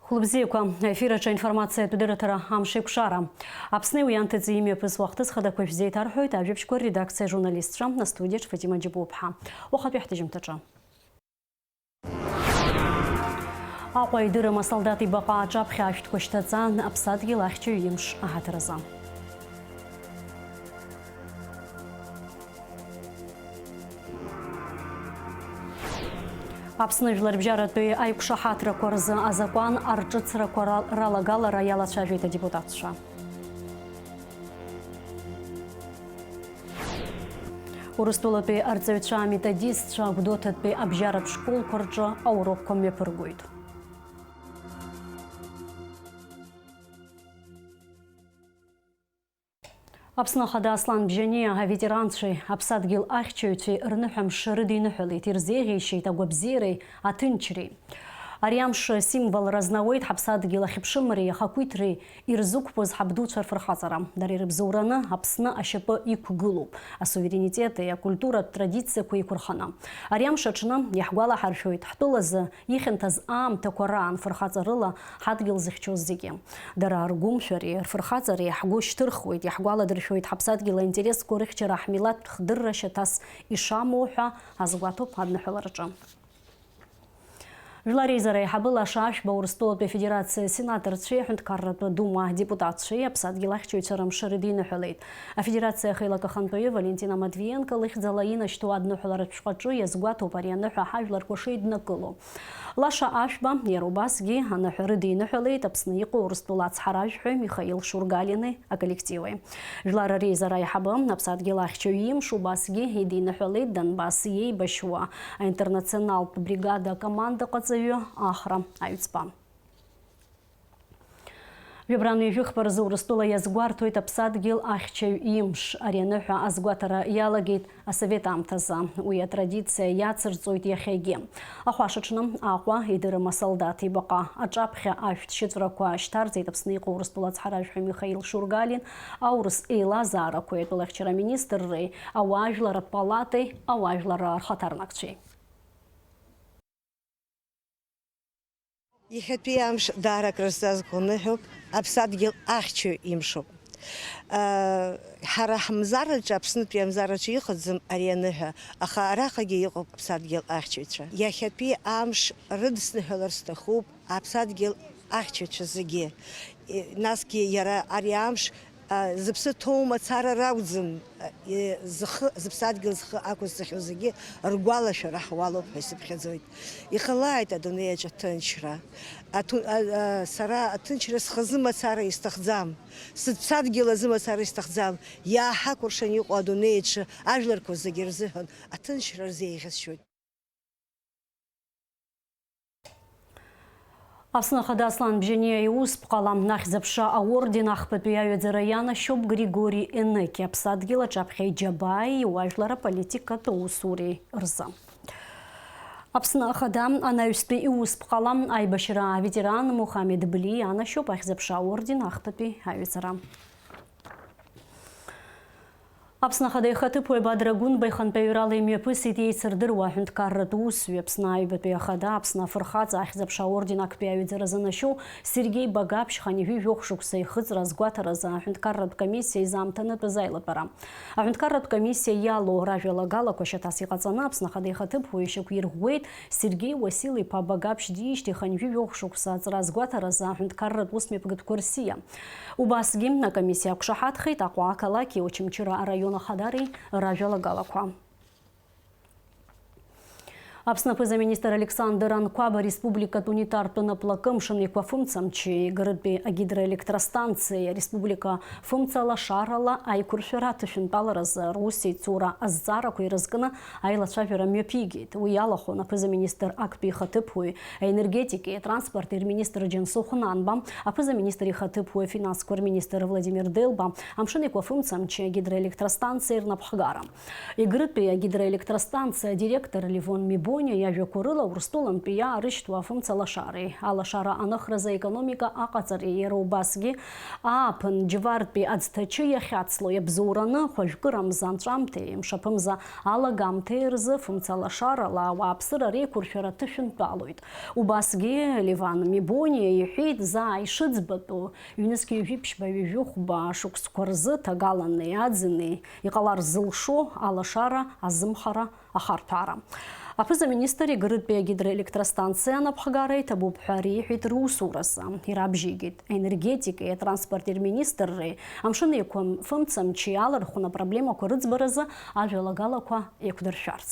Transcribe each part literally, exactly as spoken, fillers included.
Хәылбзиақәа, аефир аҿы аинформациатә дырраҭара Амшеикәшара. Аԥсни уи анҭыҵи имҩаԥысуа ахҭыс хадақәа шәзеиҭарҳәоит ажәабжьқәа редакциа ажурналистцәа, астудиаҿ Фатима Џьапуаԥҳа. Уахатәи ҳҭыжьымҭаҿы. Аҟәа идырым асолдаҭ ибаҟа аҿаԥхьа ашәҭқәа шьҭаҵан, Аԥсадгьыл ахьчаҩ имш аҳаҭыр азы. Аԥсны жәларбжьаратәи аиқәшаҳаҭрақәа рзы азакәан арҿыцрақәа ра-, ралагалара иалацәажәеит адепутатцәа. Урыстәылатәи арҵаҩцәа аметодистцәа Гәдоуҭатәи абжьаратә школқәа рҿы аурокқәа мҩаԥыргоит. Аԥсны Ахада Аслан Бжьаниа аветеранцәеи аԥсадгьыл ахьчаҩцәеи рныҳәамш рыдиныҳәалеит, ирзеиӷьеишьеит агәабзиареи аҭынчреи. Ари амш символра знауеит ҳаԥсадгьыл ахьыԥшымреи ахақәиҭреи ирзықәԥоз ҳабдуцәа рфырхаҵара. Дара ирыбзоураны Аԥсны ашьапы иқәгылоуп асуверенитети акультуратә традициақәеи еиқәырханы. Ари амш аҽны иаҳгәалаҳаршәоит ҳтәылазы ихьанҭаз аамҭақәа раан фырхаҵарыла ҳадгьыл зыхьчоз зегьы. Дара ргәымшәареи рфырхаҵареи ҳгәы шьҭырхуеит, иаҳгәаладыршәоит ҳаԥсадгьыл аинтересқәа рыхьчара, ҳмилаҭтә хдырра шьаҭас ишамоу ҳәа азгәаҭоуп адныҳәалараҿы. Жәлар реизара аиҳабы Лаша Ашәба Урыстәылатәи Афедерациа асенаторцәеи аҳәынҭқарратә Дума адепутатцәеи аԥсадгьыл ахьчаҩцәа рымш рыдиныҳәалеит. Афедерациа ахеилак ахантәаҩы Валентина Матвиенко лыхьӡала инашьҭу адныҳәаларатә шәҟәаҿы иазгәаҭоуп ари аныҳәа ҳажәларқәа шеиднакыло. Лаша Ашәба иара убасгьы аныҳәа рыдиныҳәалеит Аԥсны иҟоу Урыстәыла ацҳаражәҳәаҩ Михаил Шургалини аколлективи. Жәлар реизара аиҳабы, Аԥсадгьыл ахьчаҩ имш убасгьы идиныҳәалеит Донбасс иеибашьуа аинтернационалтә бригада акомандаҟаҵаҩы Ахра аҩӡба. Жәабран ҩажәи хԥа рзы Урыстәыла иазгәарҭоит Аԥсадгьыл ахьчаҩ имш. Ари аныҳәа азгәаҭара иалагеит асовет аамҭазы. Уи атрадициа иацырҵоит иахьагьы. Ахәашаҽны Аҟәа идырым асолдаҭ ибаҟа аҿаԥхьа ашәҭ шьыҵәрақәа шьҭарҵеит Аԥсны иҟоу Урыстәыла ацҳаражәҳәаҩ Михаил Шургалин, аурыс еилазаарақәеи атәылахьчара аминистрреи, ауаажәлар апалатеи ауаажәлар рхаҭарнакцәеи. Иахьатәи амш даара акрызҵазкуа ныҳәоуп, аԥсадгьыл ахьчаҩ имшоуп. Ҳара ҳмзараҿы, Аԥснытәи амзараҿы иҟаӡам ари аныҳәа, аха араҟагьы иҟоуп аԥсадгьыл ахьчаҩцәа. Иахьатәи амш рыдысныҳәалар сҭахуп аԥсадгьыл ахьчаҩцәа зегьы. Насгьы иара ари амш, а, зыԥсы ҭоу мацара ракәӡам, а, и-, зхы, зыԥсадгьыл зхы ақәызҵахьоу зегьы ргәалашәара ҳуалуп ҳәа исыԥхьаӡоит. Иҟалааит адунеи аҿы аҭынчра. Аҭу-, а, а, сара аҭынчра схазы мацара исҭахӡам, сыԥсадгьыл азы мацара исҭахӡам. Иааҳакәыршан иҟоу адунеи аҿы ажәларқәа зегьы рзыҳәан аҭынчра рзеиӷьасшьоит. Аԥсны Ахада Аслан Бжьаниа иусԥҟала Ахьӡ-аԥша аорден ахԥатәи аҩаӡара ианашьоуп Григори Енеки, аԥсадгьыл аҿаԥхьа иџьабааи иуаажәлар аполитикатә усуреи рзы. Аԥсны Ахада анаҩстәи иусԥҟала аибашьра аветеран Мухамед Бли ианашьоуп Ахьӡ-аԥша аорден ахԥатәи аҩаӡара. Аԥсны Ахада ихаҭыԥуаҩ Бадра Гәынба ихантәаҩрала имҩаԥысит еицырдыруа аҳәынҭқарратә усзуҩы, Аԥсны Аҩбатәи Ахада, Аԥсны Афырхаҵа Ахьӡ-аԥша аорден актәи аҩаӡара занашьоу Сергеи Багаԥшь хынҩажәи жәохә шықәса ихыҵра азгәаҭаразы аҳәынҭқарратә комиссиа изаамҭанытәыз аилатәара. Аҳәынҭқарратә комиссиа иалоу ражәалагалақәа шьаҭас иҟаҵаны, Аԥсны Ахада ихаҭыԥуаҩ ишьақәирӷәӷәеит Сергеи Уасил-иԥа Багаԥшь диижьҭеи хынҩажәи жәохә шықәса аҵра азгәаҭаразы аҳәынҭқарратә усмҩаԥгатәқәа рсиа. Убасгьы акомиссиа ақәшаҳаҭхеит Аҟәа ақалақьи Очамчыра араион ахадареи ражәалагалақәа. Аԥсны аԥыза-министр Александр Анқәаб ареспубликатә унитартә наплакы амшын еиқәа фымца мчи Егрытәи агидроелектростанциеи ареспублика фымца лашарала аиқәыршәара аҭышәынтәаларазы рус еицура азҵаарақәа ирызкны аилацәажәара мҩаԥигеит. Уи иалахәын аԥыза-министр актәи ихаҭыԥуаҩ, аенергетикеи атранспорти рминистр Џьансыхә Нанба, аԥыза-министр ихаҭыԥуаҩ, афинансқәа рминистр Владимир Делба, амшын еиқәа фымца мчи агидроелектростанциеи рнапхгара. Егрытәи агидроелектростанциа адиректор Левон Мибо Мебониа иажәақәа рыла, Урыстәылантәи иаарышьҭуа афымца лашареи, алашара аныхразы аекономика аҟаҵареи, иара убасгьы ааԥын џьвартәи аӡҭачы иахьацло иабзоураны, хәажәкырамза анҵәамҭеи мшаԥымза алагамҭеи рзы фымца лашарала ауааԥсыра реиқәыршәара ҭышәынтәалоит. Убасгьы Леван Мебониа иҳәеит, заа ишыӡбатәу, ҩнызқь ҩажәи ԥшьба ҩажәи хәба шықәсқәа рзы ҭагаланеи аӡыни иҟалар зылшо алашара азымхара ахарҭәаара. Аԥыза-министр Егрытәи агидроелектростанциа анапхгара иҭабуп ҳәа реиҳәеит русуразы. Ирабжьеигеит аенергетикеи атранспорти рминистрреи, амшын еиқәа фымца мчи алархәны апроблемақәа рыӡбаразы ажәалагалақәа еиқәдыршәарц.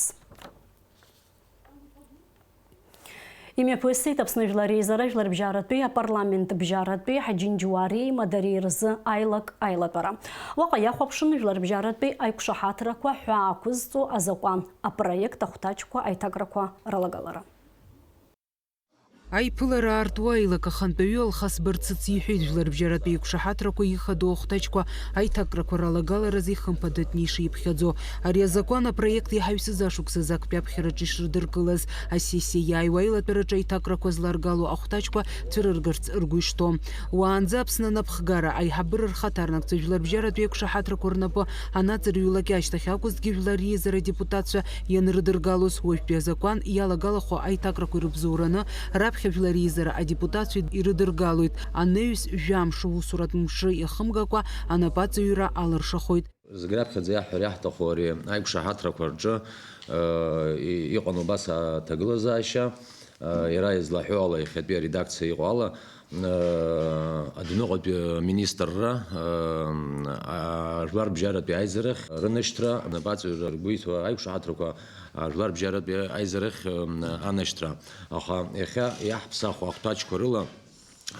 Имҩаԥысит Аԥсны Жәлар Реизара Жәларбжьаратәи апарламент бжьаратәи Ҳаџьынџьуареи Мадареи рзы аилак аилатәара. Уаҟа иахәаԥшын жәларбжьаратәи аиқәшаҳаҭрақәа ҳәаа ақәызҵо азакәан апроект ахәҭаҷқәа аиҭакрақәа ралагалара. Аиԥылара аартуа аилак ахантәаҩы Алхас Барцыц иҳәеит, жәларбжьаратәи еиқәшаҳаҭрақәа ихадоу ахәҭаҷқәа аиҭакрақәа ралагаларазы ихымԥадатәны ишиԥхьаӡо. Ари азакәан апроект иаҳаҩсыз ашықәсазы актәи аԥхьараҿы ишрыдыркылаз, асессиа иааиуа аилатәараҿы аиҭакрақәа зларгало ахәҭаҷқәа цәырыргарц ргәы ишҭоу. Уаанӡа Аԥсны анапхгара аиҳабыра рхаҭарнакцәа жәларбжьаратәи еиқәшаҳаҭрақәа рнапы анаҵырҩлак ашьҭахь акәызҭгьы, жәлар реизара адепутатцәа ианрыдыргалоз, уажәтәи азакәан иалагалахо аиҭакрақәа ирыбзоураны, раԥхьа жәлар реизара адепутатцәа ирыдыргалоит, анаҩс жәамш усуратә мшы иахымгакәа анапаҵаҩра алыршахоит. Зегь раԥхьаӡа иаҳҳәар иаҳҭаху ари аиқәшаҳаҭрақәа рҿы, э, и-, иҟан убас аҭагылазаашьа, э, иара излаҳәо ала, иахьатәи аредакциа иҟоу ала, э, адәныҟатәи аминистрра, э, ажәларбжьаратәи аизарахь рынашьҭра, анапаҵаҩра ргәы иҭоу аиқәшаҳаҭрақәа ажәларбжьаратәи аизарахь, э, анашьҭра. Аха иахьа иаҳԥсахуа ахәҭаҷқәа рыла,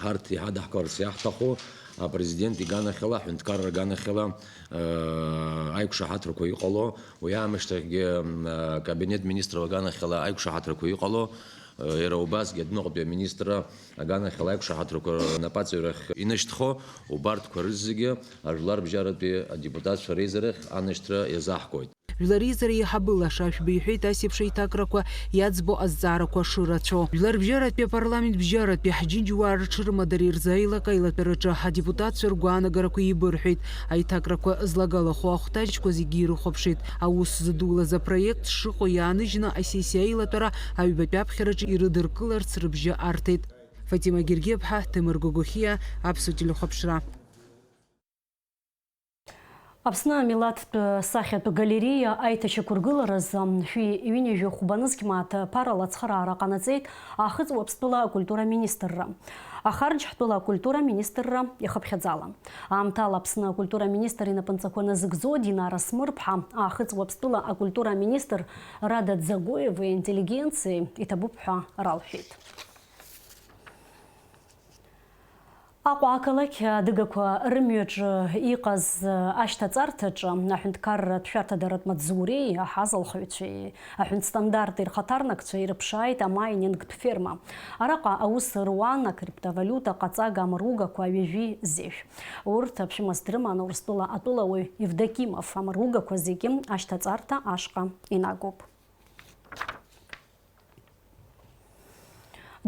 ҳарҭ иҳадаҳкыларц иаҳҭаху апрезидент иганахьала, аҳәынҭқарра аганахьала, э, аиқәшаҳаҭрақәа иҟало, уи аамышьҭахьгьы, м, э, акабинет министрла аганахьала аиқәшаҳаҭрақәа иҟало, э, иара убасгьы адәныҟатәи аминистрра аганахьала аиқәшаҳаҭрақәа рнапаҵаҩрахь инашьҭхо, убарҭқәа рызегьы ажәларбжьаратәи адепутатцәа реизарахь анашьҭра иазаҳкуеит. Жәлар реизара еиҳабы Лаша Ашәба иҳәеит, ас еиԥш аиҭакрақәа иаӡбо азҵаарақәа шырацәоу. Жәларбжьаратәи апарламент бжьаратәи Ҳџьынџьуаа рҽырмадареи рзы аилак аилатәараҿы адепутатцәа ргәаанагарақәа еибырҳәеит. Аиҭакрақәа злагалахо ахәҭаҷқәа зегьы ирыхәаԥшит. Аус зыдулаз апроект шыҟоу иааныжьны асессиа аилатәара аҩбатәи аԥхьараҿы ирыдыркыларц рыбжьы арҭеит. Фатима Гергиаԥҳа, Ҭемыр Гогохиа, Аԥсуа телехәаԥшра. Аԥсны амилаҭтә сахьатә галериа аиҭашьақәыргыларазы шәи ҩынҩажәи хәба нызқь мааҭ ԥарала ацхыраара ҟанаҵеит Аахыҵ Уаԥстәыла акультура министрра. Ахарџь ҳтәыла акультура министрра ихыԥхьаӡала. Аамҭала Аԥсны акультура министр инапынҵақәа назыгӡо Динара Смырԥҳа Аахыҵ Уаԥстәыла акультура министр Рада Дзагоева интеллигенциеи иҭабуп ҳәа ралҳәеит. Аҟәа ақалақь адыгақәа рымҩаҿы иҟаз ашьҭаҵарҭаҿы аҳәынҭқарратә шәарҭадаратә маҵзуреи аҳазалхҩцәеи аҳәынҭстандарти рхаҭарнакцәа ирыԥшааит амайнингтә ферма. Араҟа аус руан акриптовалиута ҟаҵага амругақәа ҩажәи зежә. Урҭ аԥшәымас дрыман Урыстәыла атәылауаҩ Евдокимов. Амругақәа зегьы ашьҭаҵарҭа ашҟа инагоуп.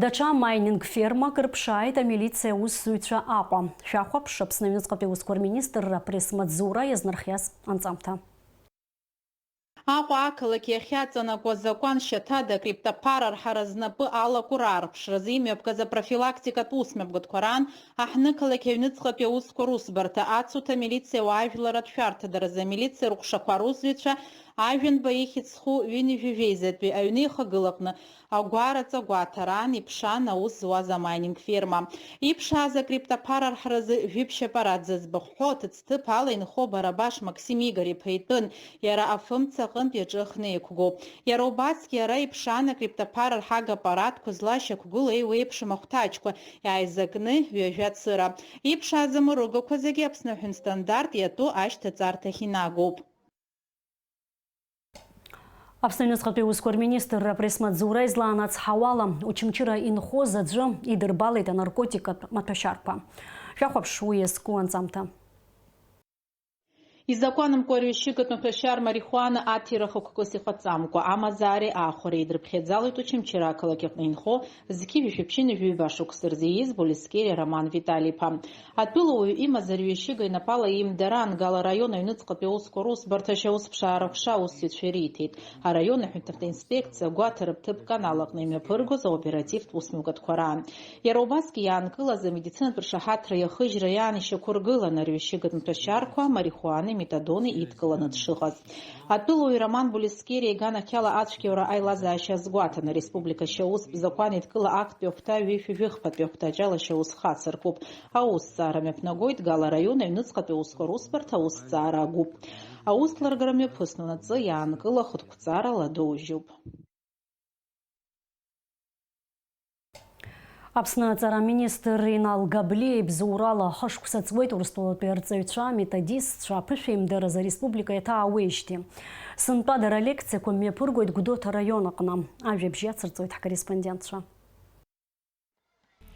Даҽа майнинг фермак рыԥшааит амилициа аусзуҩцәа Аҟәа. Шәахәаԥш, Аԥсны аҩныҵҟатәи аусқәа рминистрра апресс-маҵзура иазнархиаз анҵамҭа. Аҟәа ақалақь иахьаҵанакуа азакәан шьаҭада акриптоԥара арҳара знапы алаку раарԥшразы имҩаԥгаз апрофилактикатә усмҩаԥгатәқәа раан аҳҭнықалақь аҩныҵҟатәи аусқәа русбарҭа, ацуҭа, амилициа, ауаажәларратә шәарҭадаразы амилициа рыҟәшақәа русзуҩцәа Ажәанба ихьӡ зху ҩынҩажәи жәеизатәи аҩны ихагылаҟны агәараҵа гәаҭараан иԥшаан аус зуаз амайнинг ферма. Иԥшааз акриптоԥара арҳаразы жәибжь аппарат зыӡбахә ҳәоу аҭыӡҭыԥ ала инхо Барабаш Максим Игор-иԥа итәын, иара афымца аҟынтә иаҿыхны иқәгоуп. Иара убасгьы ара иԥшаан акриптоԥара арҳага аппаратқәа злашьақәгылоу еиуеиԥшым ахәҭаҷқәа иааизакны ҩажәа цыра. Иԥшааз амругақәа зегьы Аԥсны аҳәынҭстандарт иатәу ашьҭаҵарҭахь инагоуп. Аԥсны аҩныҵҟатәи аусқәа рминистрра апресс-маҵзура излаанацҳауала, Очамчыра инхоз аӡәы идырбалеит анаркотикатә маҭәашьарқәа. Шәахәаԥш уи иазку анҵамҭа. Изакәанымкәа арҩашьыгатә маҭәашьар марихуана аҭира хықәкыс иҟаҵамкәа, амазаареи аахәареи дрыԥхьаӡалоит Очамчыра ақалақь аҟны инхо, зқьи жәшәи ԥшьынҩажәи ҩба шықәса рзы ииз Болескери Роман Витали-иԥа. Атәылауаҩ имаз арҩашьыга инапала имдара Ангала араион аҩныҵҟатәи аусқәа русбарҭа ашьаусԥшаара аҟәша аусзуҩцәа ириҭеит. Араион аҳәынҭавтоинспекциа агәаҭара ҭыԥк аналаҟны имҩаԥыргоз аоперативтә усмҩаԥгатәқәа раан. Иара убасгьы иаанкылаз амедицинатә ршаҳаҭра иахыжьра иаан ишьақәыргылан арҩашьыгатә маҭәашьарқәа марихуанеи метадони идкыланы дшыҟаз. Атәылауаҩ Роман Болескери иганахьала ацәгьоура аилазаашьа азгәаҭаны, ареспублика ашьаустә закәан еидкыла актәи ахәҭа ҩышәи жәыхԥатәи ахәҭа аҿы ала ашьаус хацыркуп. Аусҭҵаара мҩаԥнагоит Гала араион аҩныҵҟатәи аусқәа русбарҭа аусҭҵаара агәыԥ. Аус ларгара мҩаԥысны унаҵы иаанкыла ахықәкҵара ладоужьуп. Аԥсны аҵара аминистр Инал Габлиа ибзоурала хышықәса ҵуеит Урыстәылатәи арҵаҩцәа, аметодистцәа, аԥышәеимдаразы ареспублика иаҭаауеижьҭеи. Сынтәа дара алекциақәа мҩаԥыргоит Гәдоуҭа араион аҟны. Ажәабжь иацырҵоит ҳкорреспондентцәа.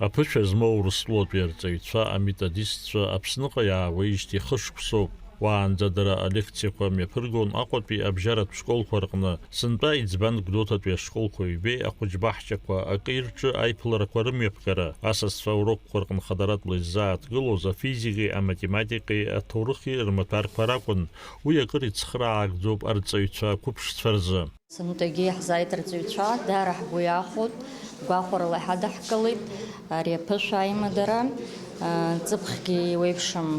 Аԥышәа змоу Урыстәылатәи арҵаҩцәа, аметодистцәа Аԥсныҟа иаауеижьҭеи хышықәсоуп. Уаанӡа дара алекциақәа мҩаԥыргон Аҟәатәи абжьаратә школқәа рҟны, сынтәа иӡбан Гәдоуҭатәи ашколқәа ҩбеи ахәыҷбаҳчақәа акеи рҿы аиԥыларақәа рымҩаԥгара, асасцәа аурокқәа рҟны хадаратәла иззааҭгылоз афизикеи аматематикеи аҭоурыхи рмаҭәарқәа ракәын, уи акыр ицхраагӡоуп арҵаҩцәа ақәыԥшцәа рзы. Сынтәагьы иаҳзааит арҵаҩцәа, даара ҳгәы иахәоит, гәахәарала иҳадаҳкылеит ари аԥышәа аимадара. Ҵыԥхгьы еиуеиԥшым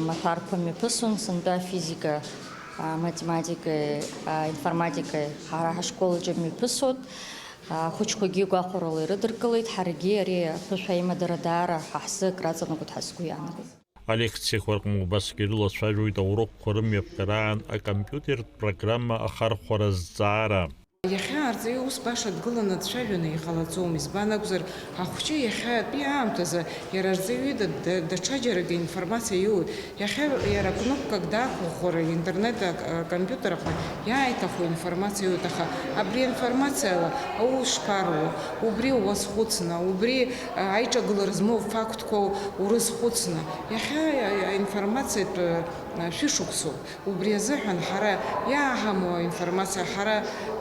маҭәарқәа мҩаԥысуан, сынтәа афизика, аматематикеи, аинформатикеи ҳара ҳашкол аҿы мҩаԥысуеит. Ахәыҷқәагьы гәахәарала ирыдыркылеит, ҳаргьы ари аԥышәа аимадара даара ҳа ҳзы акраҵанакуеит ҳәа сгәы иаанагоит. Алекциақәа рҟны убасгьы ирылацәажәоит аурокқәа рымҩаԥгараан акомпиутертә программа ахархәара азҵаара. Иахьа арҵаҩы ус баша дгыланы дцәажәаны иҟалаӡом, избан акәзар, ахәҷы иахьатәи аамҭазы иара арҵаҩы да-, да-, даҽаџьарагьы информациа иоуеит. Иахьа иара кнопкак даақәыӷәӷәар, интернет, а, компиутер аҟны иааиҭаху информациа иоуеит, аха абри аинформациала аус шԥаруо? Убри уазхәыцны, убри, а, аиҿагылара змоу фактқәа урызхәыцны, иахьа, а, аинформациатә, а, шәышықәсоуп. Убри азыҳәан ҳара иааҳамоу аинформациа ҳара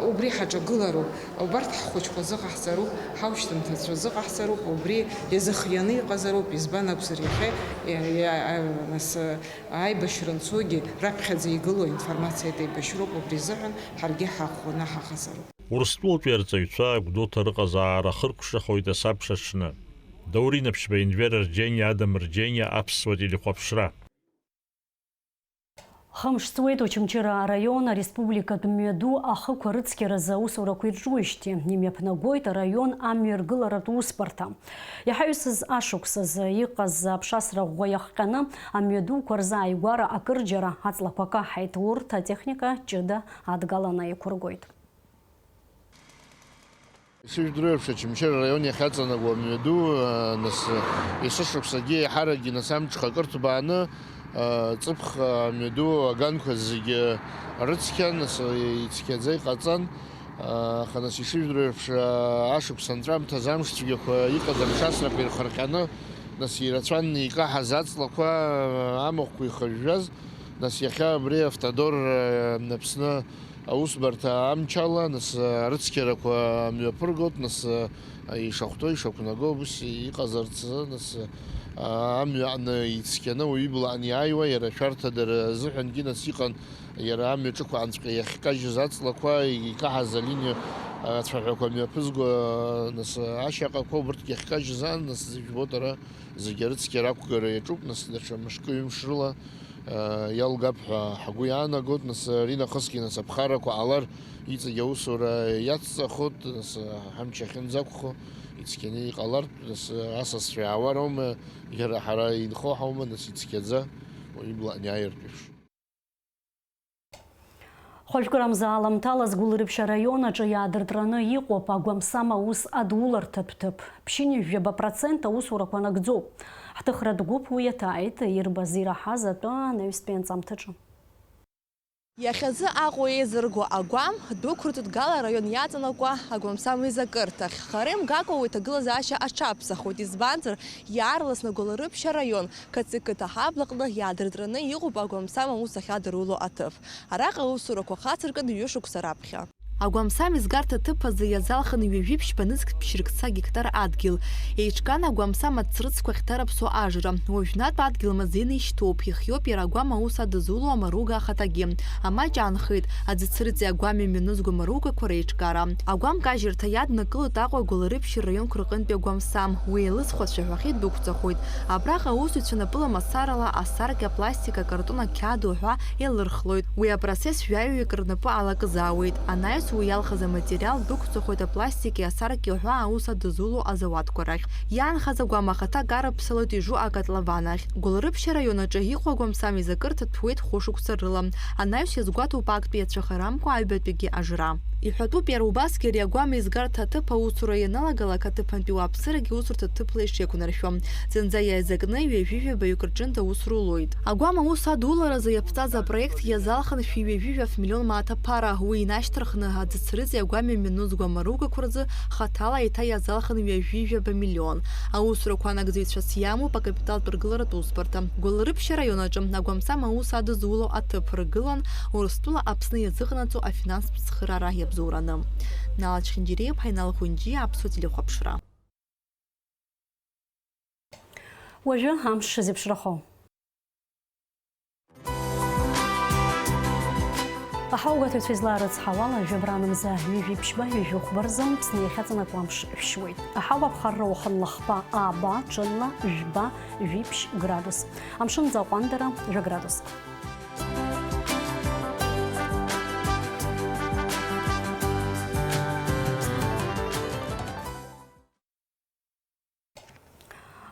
убри ҳаҿагылароуп. Убарҭ ҳхәыҷқәа зыҟаҳҵароуп, ҳаушьҭымҭацәа зыҟаҳҵароуп, убри иазыхианы иҟазароуп, избан акәзар, иахьа, иа-, иа-, а, нас, а, аибашьра анцогьы раԥхьаӡа игылоу аинформациатә еибашьроуп, убри азыҳәан ҳаргьы ҳаӷәӷәаны ҳаҟазароуп. Урыстәылатәи арҵаҩцәа Гәдоуҭа рыҟазаара хыркәшахоит асабша аҽны. Даур Инаԥшьба, Енвер Арџьениа, Адам Рџьениа, Аԥсуа телехәаԥшра. Хымш ҵуеит Очамчыра араион ареспубликатә мҩаду ахықәа рыцқьаразы аусурақәа ирҿуижьҭеи. Имҩаԥнагоит араион амҩаргыларатә усбарҭа. Иаҳаҩсыз ашықәсазы иҟаз аԥшасра ӷәӷәа иахҟьаны амҩадуқәа рзы ааигәара акырџьара аҵлақәа каҳаит, урҭ атехника ҷыда адгаланы еиқәыргоит. Ишыжәдыруеиԥш, Очамчыра араион иахьаҵанакуа амҩаду, нас, есышықәсагьы еиҳаракгьы, нас, амҽхак ырҭбааны, ҵыԥх амҩаду аганқәа зегьы рыцқьан, нас, ицқьаӡа иҟаҵан. Аха, нас, ишыжәдыруеиԥш, ашықәс анҵәамҭаз амш цәгьақәа иҟаз аԥшасрақәа ирхырҟьаны, нас, ирацәан икаҳаз аҵлақәа, амахәқәа ихыжәжәаз, нас, иахьа абри автодор, Аԥсны аусбарҭа амчала, нас, арыцқьарақәа мҩаԥыргоит, нас, ишахәҭоу, ишақәнаго, ус иҟазарц, нас, амҩа аҟны ицқьаны уаҩы ибла аҟны иааиуа, иара ашәарҭадара азыҳәангьы, нас, иҟан, иара амҩа ҿықәаанҵәҟьа иахькажьыз аҵлақәа, икаҳаз алиниа ацәаҳәақәа мҩаԥызго, нас, ашьаҟақәа, убырҭгьы ахькажьыз аан, нас, зыжәбоит ара зегьы арыцқьара ақәгара иаҿуп, нас, даҽа мышкы-ҩымш рыла, иалгап ҳәа ҳгәы иаанагоит, нас, аринахысгьы, нас, аԥхарақәа ҟалар, иҵегь аусура иацҵахоит, нас, ҳамч ахьынӡақәхо, ицқьаны иҟалартә, нас, асасцәа иаауа роума, иара ҳара инхо ҳаума, нас, ицқьаӡа, ибла аниааиртә еиԥш. Хәажәкырамза аламҭалаз Гәылрыԥшь араион аҿы иаадыртраны иҟоуп агәамсам аус адуларҭатә ҭыԥ. Ԥшьынҩажәаба процент аусурақәа нагӡоуп. Ҳҭыхратә гәыԥ уи иаҭааит, ирбаз ираҳаз атәы анаҩстәи анҵамҭаҿы. Иахьазы Аҟәа еизырго агәам дәықәырҵоит Гала араион иаҵанакуа агәамсам еизакырҭахь. Хара имгакәа уи аҭагылазаашьа аҽаԥсахуеит, избанзар, иаарласны Гәыларыԥшь араион Қыц-Қыҭа ҳаблаҟны иаадыртраны иҟоуп агәамсам аус ахьадыруло аҭыԥ. Араҟа аусурақәа хацыркын ҩышықәса раԥхьа. Агәамсам изгарҭа аҭыԥ азы иазалхын ҩажәи ԥшьба нызқь ԥшьыркца гектар адгьыл. Еиҿкаан агәамсам ацрыҵқәа ахьҭарыԥсо ажра. Уажәнатә адгьыл мазеины ишьҭоуп, ихиоуп иара агәам аус адызуло амаруга ахаҭагьы. Амаҷ аанхеит, аӡы црыҵи агәами мҩанызго амаругақәа реиҿкаара. Агәам кажьырҭа иаднакылоит Аҟәа Гәыларыԥшь рраионқәа рҟынтәи агәамсам. Уи еилыҵқәа ацәаҳәахьы дәықәҵахоит. Абраҟа аусзуҩцәа напыла мацарала асаркьа, апластик, акартон, ақьаад уҳәа еилырхлоит. Уи апроцесс жәаҩаҩык рнапы алакызаауеит. Анаҩс уи иалхыз аматериал дәықәҵахоит апластики асаркьеи уҳәа аус адызуло азауадқәа рахь. Иаанхаз агәам ахаҭа карыԥсалоит ижу акотлован ахь. Гәылрыԥшь араион аҿы иҟоу агәамсам еизакырҭа ҭәуеит хәышықәса рыла. Анаҩс иазгәаҭоуп актәи ацәыхарамкәа аҩбатәигьы ажра. Иҳәатәуп иара убасгьы ари агәам еизгарҭа аҭыԥ аусура ианалагалак аҭыԥантәи уааԥсырагьы усурҭа ҭыԥла ишеиқәнаршәо. Зынӡа иааизакны ҩажәи жәабаҩык рҿынтә аус рулоит. Агәам аус адуларазы иаԥҵаз апроект иазалхын шәи ҩажәи жәаф миллион мааҭ аԥара. Уи инашьҭарххны аӡы црыҵи агәами мҩанызго амаругақәа рзы хаҭала еиҭа иазалхын ҩажәи жәаба миллион. Аусурақәа анагӡаҩцәас иамоуп акапиталтә ргыларатә усбарҭа. Гәылрыԥшь араион аҿы агәамсам аус адызуло аҭыԥ ргылан Урыстәыла Аԥсны иазыҟанаҵо афинанстә цхыраара иабзоураны. Нала Чхинџьириа-иԥҳа, Инал Хәынџьиа, Аԥсуа телехәаԥшра. Уажәы амш зеиԥшрахо. Аҳауагәаҭаҩцәа излаарыцҳауала, жәабран мза ҩажәи ԥшьба, ҩажәи хәба рзы Аԥсны иахьаҵанакуа амш шәшьуеит. Аҳауа аԥхарра уахынла хԥа, ааба, ҽынла жәба, жәиԥшь градус. Амшын аӡы аҟәандара жәа градуск.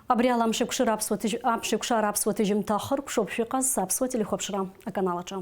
Абри ала амш еиқәшыра аԥсуа ҭыжь-, амш еиқәшара аԥсуа ҭыжьымҭа ахыркәшоуп шәыҟаз аԥсуа телехәаԥшра аканал аҿы.